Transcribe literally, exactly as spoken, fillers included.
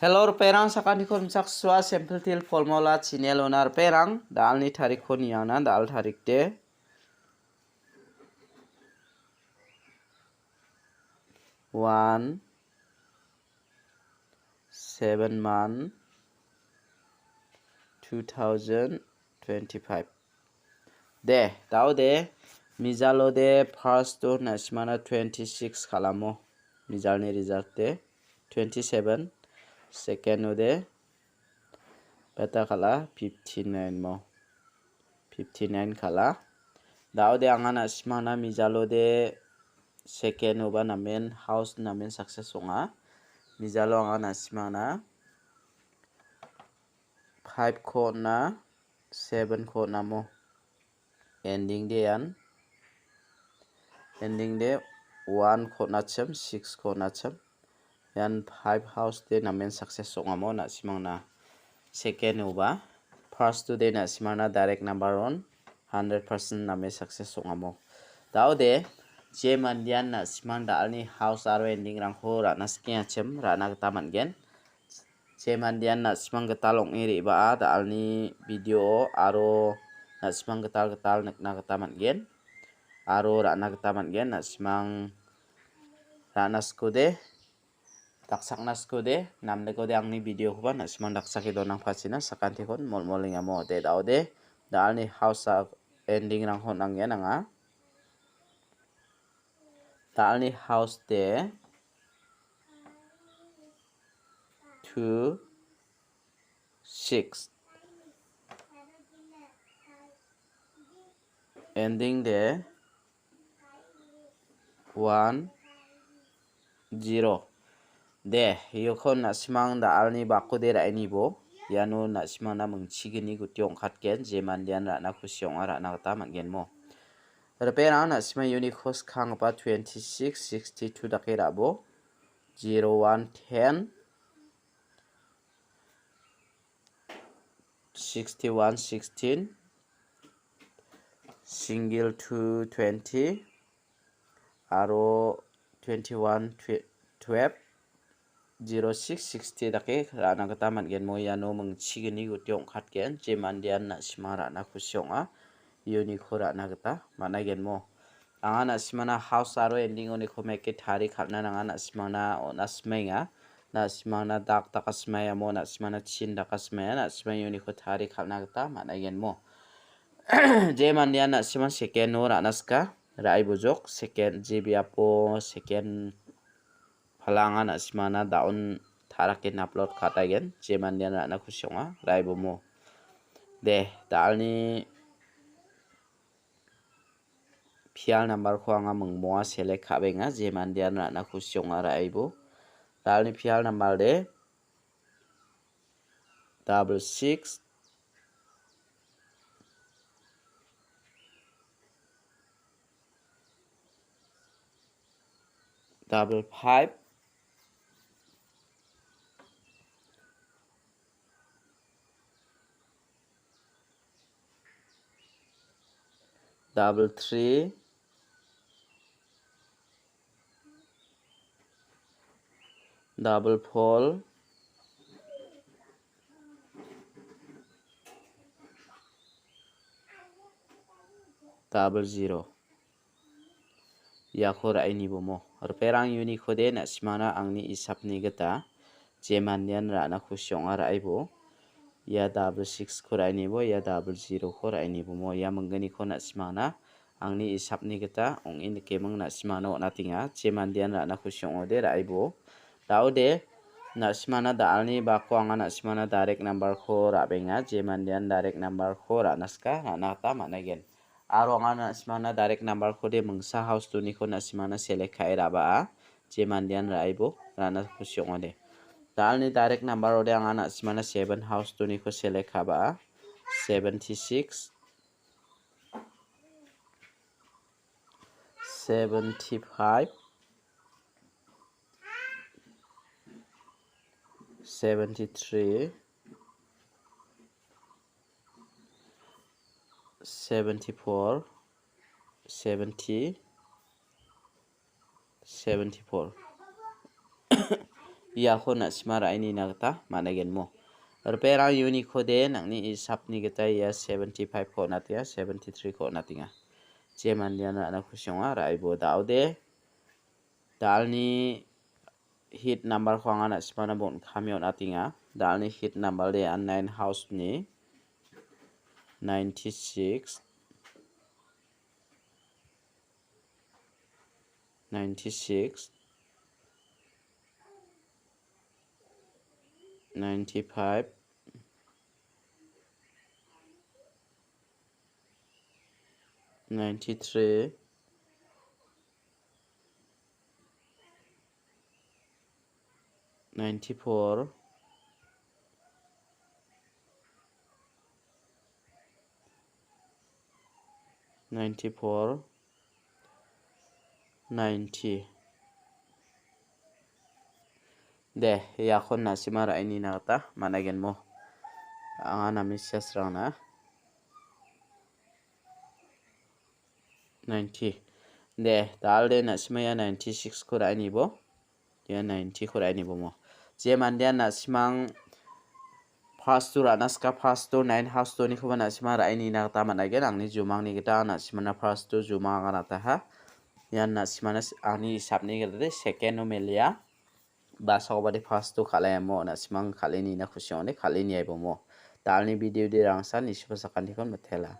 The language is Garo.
Hello, ripengrang, sakantikon rimchaksoa, Simple Teer Formula channel-ona ripengrang, da·alni tarikko niangna, da·al tarik de. One, seven month, two thousand twenty-five. De, da·o de, mijalo de first-o na·simana twenty-six kal·amo. Mijalni result de twenty-seven, second-o de beta kal·a, fifty-nine mo. Fifty-nine kal·a. Da·o de anga na·simana mijalo de second-oba namen house namen success ong·a. Mijalo anga na·simana five-ko on·a, seven-ko on·amo. Ending de ian. Ending de one-ko on·achim, six-ko on·achim. Ian five house de namen success ong·amo na·simangna. Second-oba. First-o de na·simangna direct number on hundred percent namen success ong·amo. Da·o de, je mandean na·simang da·alni house aro ending-rangko ra·na skengachim, ra·na gita man·gen. Je mandean na·simang gital ong·e re·baa da·alni video-o aro na·simang gital gital nikna gita man·gen aro ra·na gita man·gen. Na·simang ra·na skode, daksakna skode, namnikode angni video-koba na·simang daksake donangpachina sakantikon molmolengamo. De da·ode, da·alni house-a ending-rangko on·angen anga. Da·alni house de two, six. Ending de one, zero. De, iakon na·simang da·alni bakode ra·enibo. Iano na·simangna mingchigni guti ong·katgen, je mandean ra·na kusi ong·a ra·na gita man·genmo. Ripengrang na·simang uniko skanggipa twenty-six, sixty-two dake ra·bo. Zero one ten, sixty-one sixteen, single two twenty, aro twenty-one twelve, zero six sixty dake ra·na gita man·gen. Mo iano mingchigni guti ong·katgen, je mandean na·sima ra·na kusi ong·a, iuniko ra·na gita man·aigen mo. Anga na·simana house aro ending-oniko meke tari kal·na nanga, na·simana on·a simaenga. Na·simana dak daka simaia mo, na·simana chin daka simaia, na·sima iuniko tari kal·na gita man·aigen mo. Je mandean na·sima second-o ra·na sika, ra·ai bojok, second, je biapo second palanga na·simana da·on taraken upload ka·taigen, je mandean ra·na kusi ong·a, ra·ai bomo. De, da·alni pial number-ko anga mingmoa select ka·benga, je mandean ra·na kusi ong·a ra·aibo. Da·alni pial number de double six, double five, double three, double four, double zero. Iako ra·e nibomo. Riperang uniko de na·simana angni isapni gita je mandean ra·na kusi ong·a ra·aibo. Ia double six-ko ra·e nibo, ia double zero-ko ra·e nibomo. Ia minggniko na·simana angni isapni gita ong·e nikeming na·simano on·atenga. Je mandean ra·na kusi ong·ode ra·aibo. Da·ode na·simana da·alni bako anga na·simana direct number-ko ra·benga. Je mandean direct number-ko ra·na sika ra·na gita man·aigen. Aro anga na·simana direct number-ko de mingsa house two-niko na·simana select ka·e ra·baa. Je mandean ra·aibo ra·na kusi ong·ode. Da·alni direct number-ode anga na·simana seven house two-niko select ka·baa. Seventy-six, seventy-five, seventy-three, seventy-four, seventy, seventy-four. iako na·sima ra·e nina gita man·a genmo. Riperang uniko de nang·ni isapni gita ia seventy five ko on·atenga, seventy three ko on·atenga. Je mandean ra·na kusi ong·a, ra·ebo da·ode. Dalni hit number ko anga na·simana bon·kame on·atenga. Dalni hit number de an nine house ni ninety six, ninety six, ninety five, ninety three, ninety four, ninety four, ninety. De, iakon na·sima ra·e nina gita man·a genmo. Anga name siasrangna. Ninety. De, dal de na·sima ia ninety six ko ra·e nibo. Ia ninety ko ra·e nibo mo. Je mandean na·simang pasto ra·na sika, pasto nine house donikoba na·sima ra·e nina gita man·a gen. Angni jumangni gita na·simana pasto jumang anga nataha. Ian na·simana s-, angni hisapni gita de second o melia. Basakobade pasto kal·aemo, na·simang kal·e nina kusi ong·ode, kal·e niaibomo. Dalni video de rangsan, nisiba sakantikon mitela.